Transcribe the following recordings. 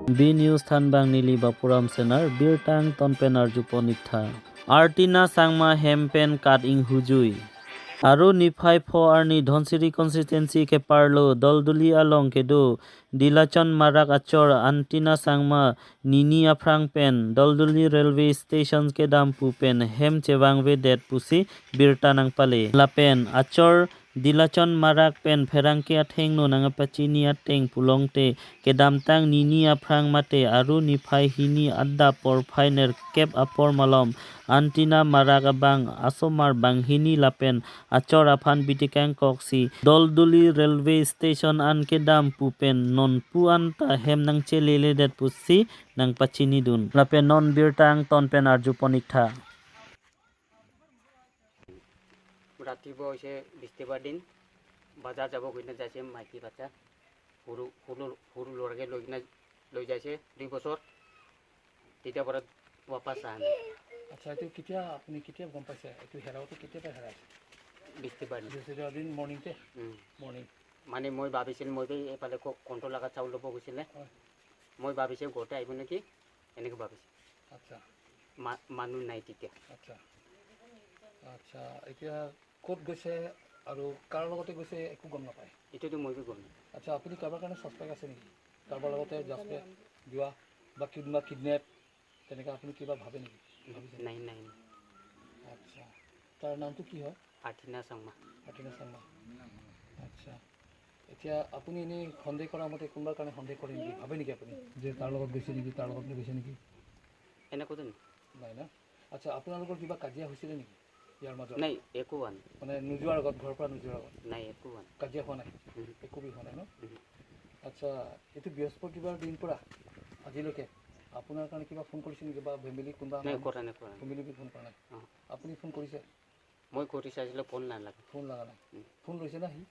B News thanbang nili Bapuram Senar Birtang tonpen arju poniktha Artina Sangma hempen kat ing hujui aru niphai pho arni Dhansiri constituency ke parlo Dolduli along kedo Dilachon Marak achor Antina Sangma nini aphrang pen Dolduli railway station ke dampu pen hem chewang ve det pusi birtanang pale lapen achor Dilachon Marak pen pherangke atheng no nanga pachini ateng pulongte ke damtang nini aphrang mate aru niphai hini adda por phainer kep apor malom Antina Marak abang asomar banghini lapen achor aphan bitikang koksi Dolduli railway station an ke dam pupen non pu anta hem nang chelele det pusi nang pachini dun lapen non birtang ton pen arju poniktha. ৰাতিপুৱা হৈছে বৃহস্পতিবাৰ দিন, বজাৰ যাব গৈ কিনে যাইছে মাইকী বাচ্চা সৰু সৰু সৰু ল'ৰাকে লৈ কিনে লৈ যাইছে 2 বছৰ, তেতিয়াৰ পৰা ৱাপাছ অহা নাই। আচ্ছা, এইটো কেতিয়া আপুনি কেতিয়া গম পাইছে এইটো হেৰাওঁতে, কেতিয়াৰ পৰা হেৰাইছে? বৃহস্পতিবাৰ দিন। বৃহস্পতিবাৰ দিন মৰ্ণিংতে? মৰ্ণিং। মানে মই ভাবিছিলোঁ, মই এইফালে কণ্ট্ৰল লগা চাউল ল'ব গৈছিলে, মই ভাবিছোঁ ঘৰতে আহিব নেকি, এনেকৈ ভাবিছোঁ। আচ্ছা। মানুহ নাই তেতিয়া। আচ্ছা আচ্ছা, এতিয়া ক'ত গৈছে আৰু কাৰ লগতে গৈছে একো গম নাপায়? এইটোতো মই গম নাপাওঁ। আচ্ছা, আপুনি কাৰোবাৰ কাৰণে ছাছপেক্ট আছে নেকি? কাৰোবাৰ লগতে জাছপেক্ট যোৱা বা কিবা কিডনেপ তেনেকুৱা আপুনি কিবা ভাবে নেকি? ভাবিছে? নাই নাই। আচ্ছা, তাৰ নামটো কি হয়? আৰ্থিনা চাংমা। আৰ্থিনা চাংমা। আচ্ছা, এতিয়া আপুনি এনেই সন্দেহ কৰা মতে কোনোবাৰ কাৰণে সন্দেহ কৰে নেকি, ভাবে নেকি আপুনি যে তাৰ লগত গৈছে নেকি, তাৰ লগত গৈছে নেকি? এনেকুৱাতো নাই না। আচ্ছা, আপোনালোকৰ কিবা কাজিয়া হৈছিলে নেকি ইয়াৰ মাজত? নাই, একো হোৱা নাই। মানে নোযোৱাৰ আগত, ঘৰৰ পৰা নোযোৱাৰ আগত? নাই, একো হোৱা নাই। কাজিয়া হোৱা নাই? একো বি হোৱা নাই ন? আচ্ছা, এইটো বৃহস্পতিবাৰ দিন পৰা আজিলৈকে আপোনাৰ কাৰণে কিবা ফোন কৰিছে নেকি বা ফেমিলি কোনোবা? নাই, কৰা নাই, কৰা নাই। ফেমিলি ফোন কৰা নাই? আপুনি ফোন কৰিছে? মই কৰি চাইছিলোঁ, ফোন নালাগে। ফোন লগা নাই? ফোন লৈছে না সি?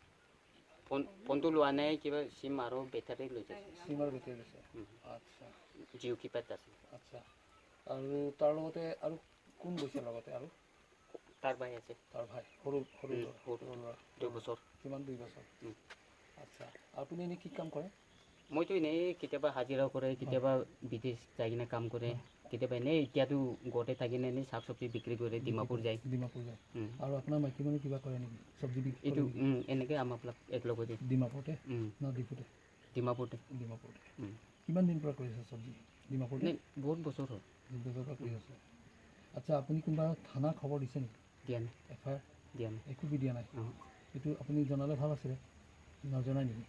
ফোনটো লোৱা নাই, কিবা চিম আৰু বেটাৰী লৈ যাইছে। চিম আৰু বেটাৰী লৈছে। আচ্ছা। জিঅ' কিপেড আছে। আচ্ছা, আৰু তাৰ লগতে আৰু কোন গৈছে লগতে? আৰু তাৰ ভাই আছে। তাৰ ভাই সৰু সৰু ল'ৰা? 2 বছৰ। কিমান? 2 বছৰ। আচ্ছা, আপুনি এনেই কি কাম কৰে? মইতো এনেই কেতিয়াবা হাজিৰাও কৰে, কেতিয়াবা বিদেশ যাই কিনে কাম কৰে, কেতিয়াবা এনেই এতিয়াতো ঘৰতে থাকি কিনে এনেই শাক চব্জি বিক্ৰী কৰে, ডিমাপুৰ যায়। ডিমাপুৰ যায়। আৰু আপোনাৰ মাইকী মানুহ কিবা কৰে নেকি? চব্জি বিক্ৰী? এইটো এনেকৈ আমাৰবিলাক একেলগতে। ডিমাপুৰতে না ডিপুতে? ডিমাপুৰতে। ডিমাপুৰতে। কিমান দিন পৰা কৰি আছে চব্জি ডিমাপুৰতে? নাই, বহুত বছৰ হ'ল। বহুত বছৰৰ পৰা কৰি আছে। আচ্ছা, আপুনি কোনোবা থানা খবৰ দিছে নেকি? দিয়া নাই। এফ I R দিয়া নাই? একো বি দিয়া নাই। এইটো আপুনি জনালে ভাল আছিলে, নজনাই নেকি?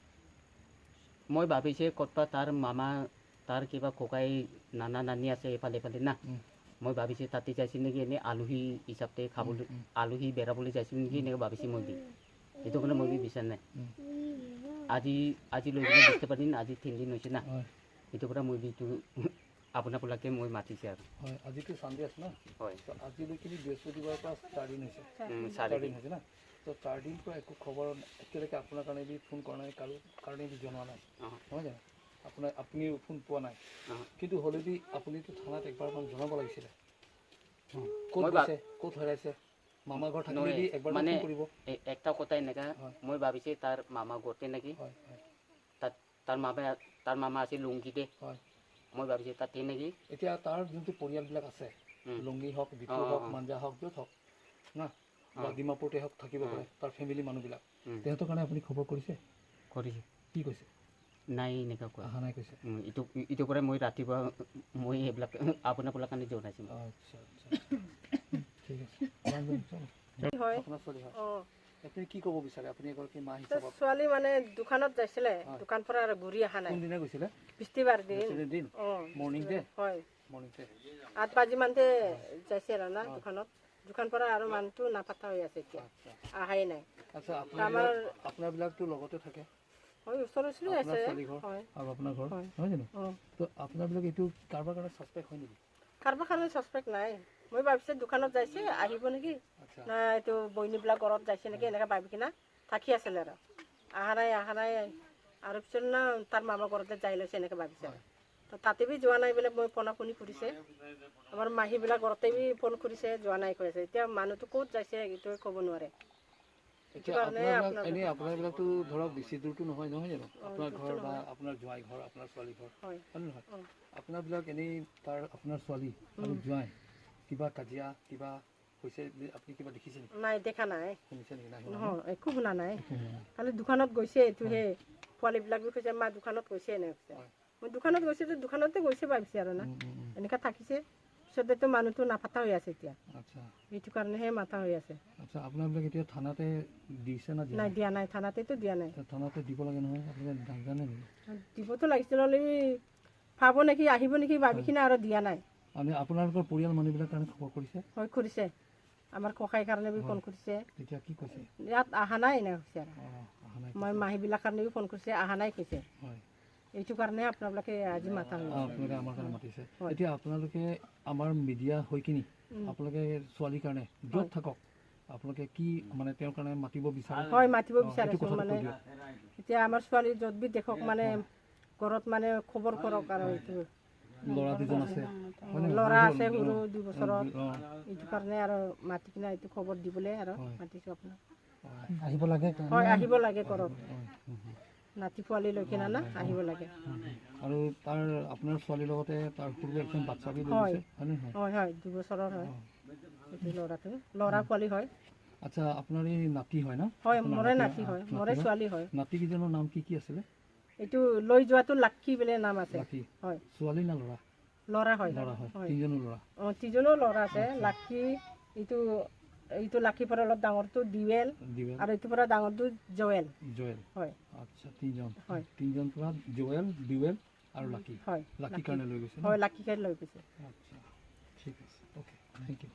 মই ভাবিছে ক'তবা তাৰ মামা, তাৰ কিবা ককাই নানা নানি আছে এইফালে এইফালে না, মই ভাবিছোঁ তাতে যাইছিল নেকি, এনেই আলহী হিচাপতে খাবলৈ, আলহী বেৰাবলৈ যাইছিল নেকি, এনেকৈ ভাবিছোঁ মই বি। সেইটো কাৰণে মই বি বিচৰা নাই। আজি লৈ কিনে বৃহস্পতিবাৰ দিন, আজি 3 দিন হৈছে না, সেইটো পৰা মই বি এইটো আপোনালোকে মই মাতিছে আৰু। হয়, আজিতো চানডে আছে না? হয়। তো আজিলৈকে বৃহস্পতিবাৰৰ পৰা 4 দিন হৈছে। 4 দিন হৈছে না? তো 4 দিন পৰা একো খবৰ এতিয়ালৈকে আপোনাৰ কাৰণে বি ফোন কৰা নাই, কাৰো কাৰণে বি জনোৱা নাই, নহয় জানো? আপোনাৰ আপুনিও ফোন পোৱা নাই, কিন্তু হ'লে বি আপুনিতো থানাত একবাৰমান জনাব লাগিছিলে। ক'ত গৈছে, ক'ত হেৰাইছে, মামা ঘৰ থাকিলে বি একবাৰ মানে ফোন কৰিব। একটা কথা এনেকা, মই ভাবিছোঁ তাৰ মামা ঘৰতে নেকি, তাত তাৰ মামা আছিল লুংগীতে, মই ভাবিছোঁ তাতে নেকি। এতিয়া তাৰ যোনটো পৰিয়ালবিলাক আছে, লুংগী হওক, ডিফু হওক, মাঞ্জা হওক, য'ত হওক না, বা ডিমাপুৰতে হওক থাকিব পাৰে তাৰ ফেমিলি মানুহবিলাক, তেহেঁতৰ কাৰণে আপুনি খবৰ কৰিছে? কৰিছে। কি কৈছে? নাই, এনেকুৱা কোৱা অহা নাই কৈছে। ইটোৰ পৰাই মই ৰাতিপুৱা মই সেইবিলাক আপোনালোকৰ কাৰণে জনাইছোঁ। আচ্ছা আচ্ছা, ঠিক আছে। আপোনাৰ ছোৱালী হয়? আপুনি কি ক'ব বিচাৰে আপুনি এগৰাকী মা হিচাপত? ছোৱালী মানে দোকানত যাইছিলে, দোকান পৰা আৰু ঘূৰি অহা নাই। কোনদিনা গৈছিলে? বৃহস্পতিবাৰ দিন। দিন মৰ্ণিং দে? হয়, মৰ্ণিং দে। 8 বাজি মানতে যাইছে আৰু না দোকানত, দোকান পৰা আৰু মানুহটো নাপাতা হৈ আছে এতিয়া, অহাই নাই। আচ্ছা, আপোনাৰবিলাকতো লগতে থাকে? হয়, ওচৰ ওচৰি আছে। হয়। আৰু আপোনাৰ ঘৰ নহয় জানো? তো আপোনাৰবিলাক এইটো কাৰোবাৰ কাৰণে ছাছপেক্ট হয় নেকি? কাৰোবাৰ কাৰণে ছাছপেক্ট নাই। মই ভাবিছোঁ দোকানত যাইছে আহিব নেকি, না এইটো বহিনীবিলাক ঘৰত যাইছে নেকি, এনেকৈ ভাবি কিনে থাকি আছিলে আৰু অহা নাই, অহা নাই। আৰু পিছত না তাৰ মামা ঘৰতে যাই লৈছে এনেকৈ ভাবিছে। তো তাতে বি যোৱা নাই বোলে, মই ফোনা ফোনি কৰিছে, আমাৰ মাহীবিলাক ঘৰতে বি ফোন কৰিছে, যোৱা নাই কৈ আছে। এতিয়া মানুহটো ক'ত যাইছে এইটোৱে ক'ব নোৱাৰে। এতিয়া আপোনাৰবিলাক এনেই আপোনাৰবিলাকতো ধৰক বেছি দূৰটো নহয়, নহয় জানো? আপোনাৰ ঘৰ বা আপোনাৰ জোঁৱাই ঘৰ, আপোনাৰ ছোৱালী ঘৰ, হয়। হয় নে নহয়? আপোনাৰবিলাক এনেই তাৰ আপোনাৰ ছোৱালী আৰু জোঁৱাই কিবা কাজিয়া কিবা হৈছে বুলি আপুনি কিবা দেখিছে নেকি? নাই, দেখা নাই। শুনিছে নেকি? নাই শুনা? নহয়, একো শুনা নাই। খালি দোকানত গৈছে, এইটোহে পোৱালিবিলাক বি কৈছে, মা দোকানত গৈছে এনে কৈছে। মই দোকানত গৈছে তো দোকানতে গৈছে ভাবিছে আৰু না, এনেকুৱা থাকিছে। পিছতেতো মানুহটো নাপাতা হৈ আছে এতিয়া। আচ্ছা। সেইটো কাৰণেহে মাথা হৈ আছে। আচ্ছা, আপোনাৰবিলাক এতিয়া থানাতে দিছে না দিয়া? নাই, দিয়া নাই, থানাতেতো দিয়া নাই। থানাতে দিব লাগে নহয়, আপোনালোকে নাজানে নেকি? দিবতো লাগিছিল, হ'লে পাব নেকি, আহিব নেকি ভাবি কিনে আৰু দিয়া নাই। আমি আপোনালোকৰ পৰিয়াল মানুহবিলাক কাৰণে খবৰ কৰিছে? হয়, কৰিছে। আমাৰ ককাইৰ কাৰণে বি ফোন কৰিছে। তেতিয়া কি কৈছে? ইয়াত অহা নাই এনে কৈছে আৰু। অঁ, অহা নাই। মই মাহীবিলাক কাৰণে ফোন কৰিছে, অহা নাই কৈছে। হয়। এইটো কাৰণে আপোনালোকে আজি মাতা হৈ অঁ, আপোনালোকে আমাৰ কাৰণে মাতিছে। এতিয়া আপোনালোকে আমাৰ মিডিয়া হৈ কিনি আপোনালোকে ছোৱালীৰ কাৰণে য'ত থাকক আপোনালোকে কি মানে তেওঁৰ কাৰণে মাতিব বিচাৰে? হয়, মাতিব এইটো বিচাৰিছোঁ। কথাটো মানে কৈ দিয়ক। এতিয়া আমাৰ ছোৱালী য'ত বি দেখক, মানে ঘৰত মানে খবৰ কৰক আৰু এইটো। ল'ৰা দুজন আছে, হয়নে? ল'ৰা আছে সৰু 2 বছৰত। অঁ। এইটো কাৰণে আৰু মাতি কিনে এইটো খবৰ দিবলৈ আৰু মাতিছোঁ আপোনাক। আহিব লাগে। হয়, আহিব লাগে ঘৰত, নাতি পোৱালি লৈ কিনে না আহিব লাগে। আৰু তাৰ আপোনাৰ ছোৱালীৰ লগতে তাৰ সৰু একজন বাচ্চা বি লৈ হয়। গৈছে, হয়নে নহয়? হয় হয়, 2 বছৰৰ হয় এইটো ল'ৰাটো, ল'ৰা পোৱালি হয়। আচ্ছা, আপোনাৰ এই নাতি হয় না? হয়। আপোনাৰ মোৰে নাতি হয়, মোৰে নাতি? ছোৱালী হয়। নাতি কেইজনৰ নাম কি কি আছিলে? এইটো লৈ যোৱাটো লাক্ষী বুলি নাম আছে। লাকি। হয়। ছোৱালী না ল'ৰা? ল'ৰা হয়। ল'ৰা হয়। হয়। তিনিজনো ল'ৰা? অঁ, তিনিজনো ল'ৰা আছে। লাক্ষী এইটো লাক্ষীৰ পৰা অলপ ডাঙৰটো দিৱেল। দিৱেল। আৰু এইটোৰ পৰা ডাঙৰটো জয়েল। জয়েল। হয়। আচ্ছা, তিনিজন। হয়। তিনিজন পৰা জয়েল, দিৱেল আৰু লাকি। হয়। লাকি কাৰণে লৈ গৈছে ন? হয়, লাক্ষীকে লৈ গৈছে। আচ্ছা, ঠিক আছে, অ'কে, thank U.